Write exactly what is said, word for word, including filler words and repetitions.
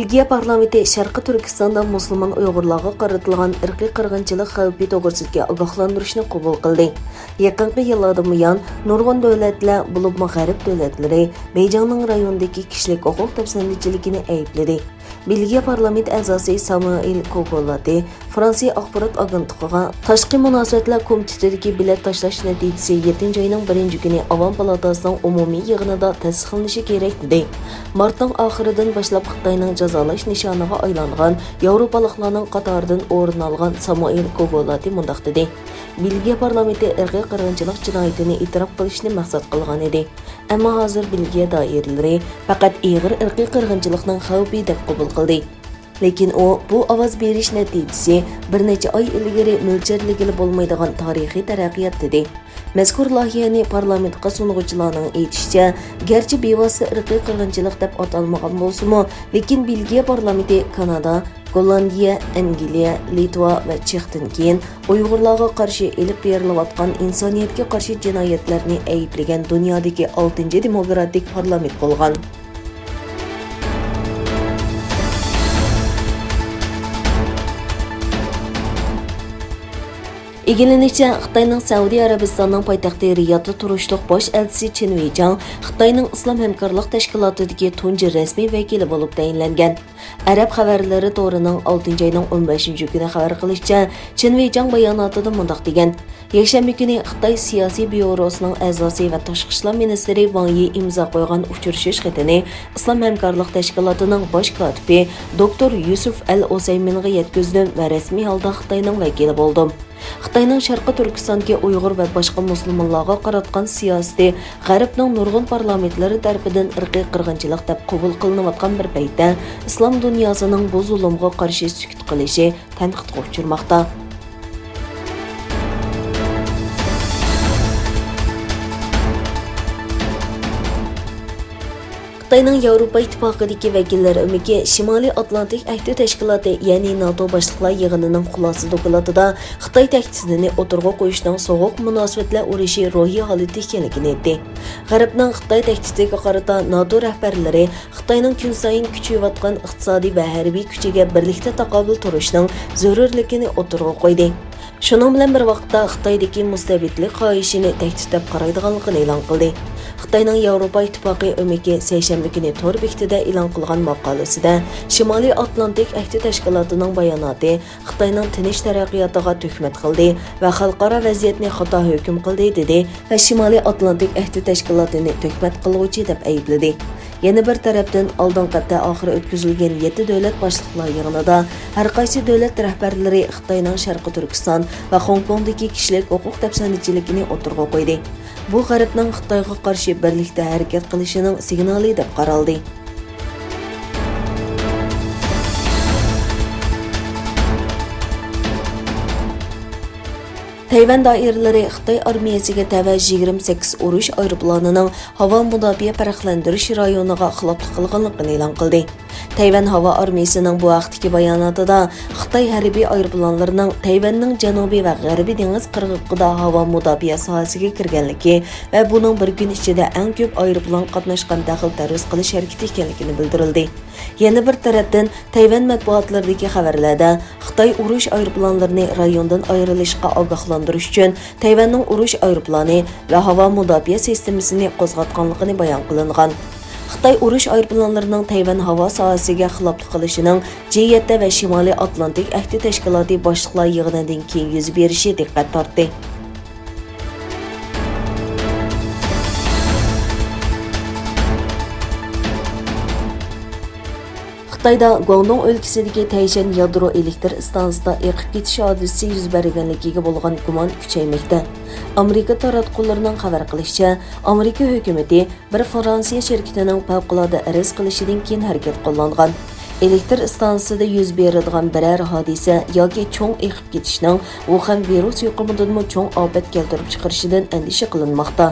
بېلگىيە پارلامېنتى شەرقىي تۈركىستاندا مۇسۇلمان ئۇيغۇرلارغا قارىتىلغان ئىرقىي قىرغىنچىلىق خەۋپى توغرىسىدىكى ئاگاھلاندۇرۇشنى قوبۇل قىلدى. يېقىنقى يىللاردىن بۇيان، نۇرغۇن دۆلەتلەر، بولۇپمۇ غەرب دۆلەتلىرى، بېيجىڭنىڭ رايوندىكى كىشىلىك ھوقۇق دەپسەندىچىلىكىنى ئەيىبلىدى. بېلگىيە پارلامېنت ئەزاسى سامۇئېل كوگولاتى فرانسىيە ئاخبارات ئاگېنتلىقىغا، تاشقى مۇناسىۋەتلەر كومىتېتىدىكى بېلەت تاشلاش نەتىجىسى يەتتىنچى ئاينىڭ بىرىنچى كۈنى ئاۋام پالاتاسىنىڭ ئومۇمىي يىغىنىدا تەستىقلىنىشى كېرەك، دېدى. مارتنىڭ ئاخىرىدىن باشلاپ خىتاينىڭ جازالاش نىشانىغا ئايلانغان ياۋروپالىقلارنىڭ قاتارىدىن ئورۇن ئالغان سامۇئېل كوگولاتى مۇنداق دېدى: بېلگىيە پارلامېنتى ئىرقىي قىرغىنچىلىق جىنايىتىنى ئېتىراپ قىلىشنى مەقسەت قىلغان ئىدى. ئەمما ھازىر بېلگىيە دائىرىلىرى پەقەت ئېغىر ئىرقىي قىرغىنچىلىقنىڭ خەۋپى دەپ قوبۇل قىلدى. لېكىن ئۇ بۇ ئاۋاز بېرىش نەتىجىسى بىر نەچچە ئاي ئىلگىرى مۆلچەرلىگىلى بولمايدىغان تارىخىي تەرەققىيات، دېدى. مەزكۇر لايىھەنى پارلامېنتقا سۇنغۇچىلارنىڭ ئېيتىشىچە، گەرچە بىۋاسىتە ئىرقىي قىرغىنچىلىق دەپ ئاتالمىغان بولسىمۇ، لېكىن بېلگىيە پارلامېنتى كانادا، گوللاندىيە، ئەنگلىيە، لىتۋا ۋە چېختىن كېيىن ئۇيغۇرلارغا قارشى ئېلىپ بېرىلىۋاتقان ئىنسانىيەتكە قارشى جىنايەتلەرنى ئەيىبلىگەن دۇنيادىكى ئالتىنچى دېموكراتىك پارلامېنت بولغان. ئىگىلىنىشىچە، خىتاينىڭ سەئۇدى ئەرەبىستاننىڭ پايتەختى رىيادتا تۇرۇشلۇق باش ئەلچىسى چېن ۋېيچاڭ خىتاينىڭ ئىسلام ھەمكارلىق تەشكىلاتىدىكى تۇنجى رەسمىي ۋەكىلى بولۇپ تەيىنلەنگەن. ئەرەب خەۋەرلىرى تورىنىڭ ئالتىنچى ئاينىڭ ئون بەشىنچى كۈنى خەۋەر قىلىشىچە، چېن ۋېيچاڭ باياناتىدا مۇنداق دېگەن: يەكشەنبە كۈنى خىتاي سىياسىي بيۇروسىنىڭ ئەزاسى ۋە تاشقى ئىشلار مىنىستىرى ۋاڭ يى ئىمزا قويغان ئۇچرىشىش خېتىنى ئىسلام ھەمكارلىق تەشكىلاتىنىڭ باش كاتىپى دوكتور يۈسۈف ئەل ئۇسەيمىنغا يەتكۈزدۈم ۋە رەسمىي ھالدا خىتاينىڭ ۋەكىلى بولدۇم. خىتاينىڭ شەرقىي تۈركىستاندىكى ئۇيغۇر ۋە باشقا مۇسۇلمانلارغا قاراتقان سىياسىتى غەربنىڭ نۇرغۇن پارلامېنتلىرى تەرىپىدىن ئىرقىي قىرغىنچىلىق دەپ قوبۇل قىلىنىۋاتقان بىر پەيتتە، ئىسلام دۇنياسىنىڭ بۇ زۇلۇمغا قارشى سۈكۈت قىلىشى تەنقىدقا ئۇچرىماقتا. خىتاينىڭ ياۋروپا ئىتتىپاقىدىكى ۋەكىللەر ئۆمىكى شىمالىي ئاتلانتىك ئەھدى تەشكىلاتى، يەنى ناتو باشلىقلار يىغىنىنىڭ خۇلاسە دوكلاتىدا خىتاي تەھدىتىنى ئوتتۇرىغا قويۇشنىڭ سوغۇق مۇناسىۋەتلەر ئۇرۇشى روھىي ھالىتى ئىكەنلىكىنى ئېيتتى. غەربنىڭ خىتاي تەھدىتىگە قارىتا ناتو رەھبەرلىرى خىتاينىڭ كۈنسايىن كۈچىيىۋاتقان ئىقتىسادىي ۋە ھەربىي كۈچىگە بىرلىكتە تاقابىل تۇرۇشنىڭ زۆرۈرلۈكىنى ئوتتۇرىغا قويدى. شۇنىڭ بىلەن بىر ۋاقىتتا، خىتايدىكى مۇستەبىتلىك خاھىشىنى تەھدىت دەپ قارايدىغانلىقىنى ئېلان قىلدى. خىتاينىڭ ياۋروپا ئىتتىپاقى ئۆمىكى سەيشەنبە كۈنى تور بېكىتىدە ئېلان قىلغان ماقالىسىدە، شىمالىي ئاتلانتىك ئەھدى تەشكىلاتىنىڭ باياناتى خىتاينىڭ تىنچ تەرەققىياتىغا تۆھمەت قىلدى ۋە خەلقئارا ۋەزىيەتنى خاتا ھۆكۈم قىلدى، دېدى ۋە شىمالىي ئاتلانتىك ئەھدى تەشكىلاتىنى تۆھمەت قىلغۇچى دەپ ئەيىبلىدى. يەنە بىر تەرەپتىن، ئالدىنقى ھەپتە ئاخىرى ئۆتكۈزۈلگەن يەتتە دۆلەت باشلىقلار يىغىنىدا ھەر قايسى دۆلەت رەھبەرلىرى خىتاينىڭ شەرقىي تۈركىستان ۋە خوڭكوڭدىكى كىشىلىك ھوقۇق دەپسەندىچىلىكىنى ئوتتۇرىغا قويدى. بۇ غەربنىڭ خىتايغا قارشى بىرلىكتە ھەرىكەت قىلىشىنىڭ سىگنالى دەپ قارالدى. تەيۋەن دائىرىلىرى خىتاي ئارمىيەسىگە تەۋە يىگىرمە سەككىز ئۇرۇش ئايروپىلانىنىڭ ھاۋا مۇداپىئە پەرقلەندۈرۈش رايونىغا خىلاپلىق قىلغانلىقىنى ئېلان قىلدى. تەيۋەن ھاۋا ئارمىيىسىنىڭ بۇ ھەقتىكى باياناتىدا خىتاي ھەربىي ئايروپىلانلىرىنىڭ تەيۋەننىڭ جەنۇبىي ۋە غەربىي دېڭىز قىرغىقىدا ھاۋا مۇداپىئە ساھەسىگە كىرگەنلىكى ۋە بۇنىڭ بىر كۈن ئىچىدە ئەڭ كۆپ ئايروپىلان قاتناشقان دەخلى تەرۇز قىلىش ھەرىكىتى ئىكەنلىكىنى بىلدۈرۈلدى. يەنە بىر تەرەپتىن، تەيۋەن مەتبۇئاتلىرىدىكى خەۋەرلەردە خىتاي ئۇرۇش ئايروپىلانلىرىنى رايوندىن ئايرىلىشقا ئاگاھلاندۇرۇش ئۈچۈن تەيۋەننىڭ ئۇرۇش ئايروپىلانى ۋە ھاۋا مۇداپىئە سىستېمىسىنى قوزغاتقانلىقىنى بايان قىلىنغان. خىتاي ئۇرۇش ئايروپىلانلىرىنىڭ تەيۋەن ھاۋا ساھەسىگە خىلاپلىق قىلىشىنىڭ جى يەتتە ۋە شىمالىي ئاتلانتىك ئەھدى تەشكىلاتى باشلىقلار يىغىنىدىن كېيىن يۈز بېرىشى دىققەت تارتتى. خىتايدا گۇاڭدۇڭ ئۆلكىسىدىكى تەيشەن يادرو ئېلېكتر ئىستانسىسىدا ئېقىپ كېتىش ھادىسىسى يۈز بەرگەنلىكىگە بولغان گۇمان كۈچەيمەكتە. ئامېرىكا تاراتقۇلىرىنىڭ خەۋەر قىلىشىچە، ئامېرىكا ھۆكۈمىتى بىر فرانسىيە شىركىتىنىڭ پەۋقۇلئاددە ئەرز قىلىشىدىن كېيىن ھەرىكەت قوللانغان. ئېلېكتر ئىستانسىسىدا يۈز بېرىدىغان بىرەر ھادىسە ياكى چوڭ ئېقىپ كېتىشنىڭ ۋۇخەن ۋىرۇس يۇقۇمىدىنمۇ چوڭ ئاپەت كەلتۈرۈپ چىقىرىشىدىن ئەندىشە قىلىنماقتا.